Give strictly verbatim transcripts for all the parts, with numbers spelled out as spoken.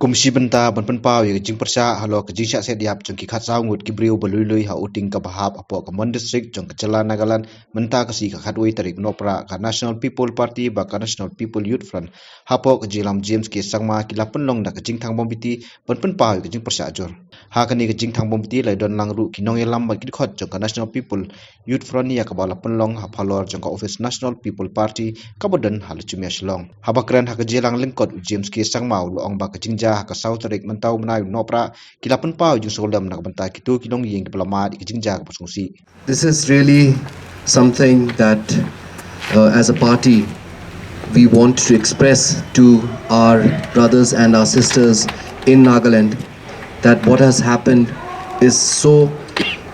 Kum shi bynta ban pynpaw ïa ka jingpyrshah halor ka jingshah siat ïap jong ki khatsaw ngut ki briew ba lui lui ha u tieng kaba hap hapoh ka Mon District jong ka jylla Nagaland, mynta ka sngi ka khatwei tarik Nohprah ka National People Party bad ka National People Youth Front hapoh ka jingïalam James K Sangma ki la pynlong da ka jingthang bom bithi ban pynpaw ïa ka jingpyrshah jur. Ha kane ka jingthang bom bithi la don lang ruh ki nongïalam bad ki dkhot jong ka National People Youth Front ïa kaba la pynlong ha phalor jong ka office National People Party kaba don ha Lajumia, Shillong. Haba kren ha ka jingïalang lyngkot, u James K Sangma u la ong ba ka jingjia ha ka saw tarik mynta u bnai Nohprah ki la pynpaw ïa ka jingsngewlem na ka bynta kito ki longïing kiba la mad ïa ka jingjia kaba sngewsih. This is really something that, uh, as a party, we want to express to our brothers and our sisters in Nagaland, that what has happened is so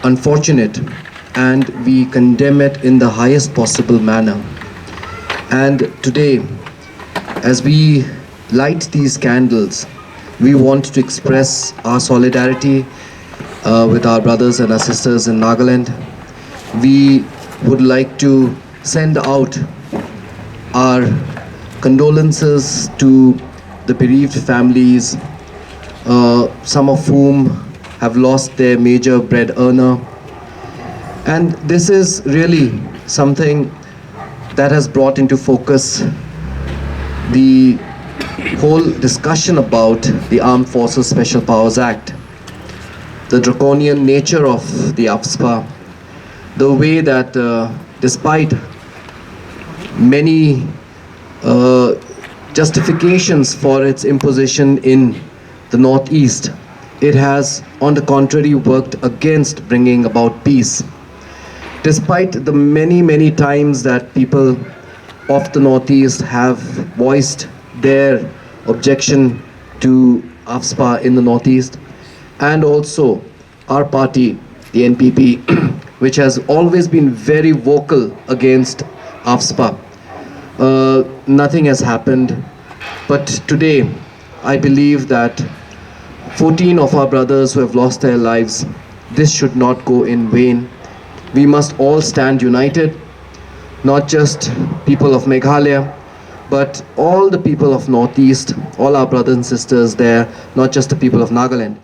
unfortunate, and we condemn it in the highest possible manner. And today, as we light these candles, we want to express our solidarity, uh, with our brothers and our sisters in Nagaland. We would like to send out our condolences to the bereaved families, uh, some of whom have lost their major bread earner. And this is really something that has brought into focus the whole discussion about the Armed Forces Special Powers Act, the draconian nature of the AFSPA, the way that, uh, despite many, uh, justifications for its imposition in the Northeast, it has, on the contrary, worked against bringing about peace. Despite the many, many times that people of the Northeast have voiced their objection to AFSPA in the Northeast, and also our party, the N P P, which has always been very vocal against AFSPA, uh, nothing has happened. But today, I believe that fourteen of our brothers who have lost their lives, this should not go in vain. We must all stand united, not just people of Meghalaya, but all the people of Northeast, all our brothers and sisters there, not just the people of Nagaland.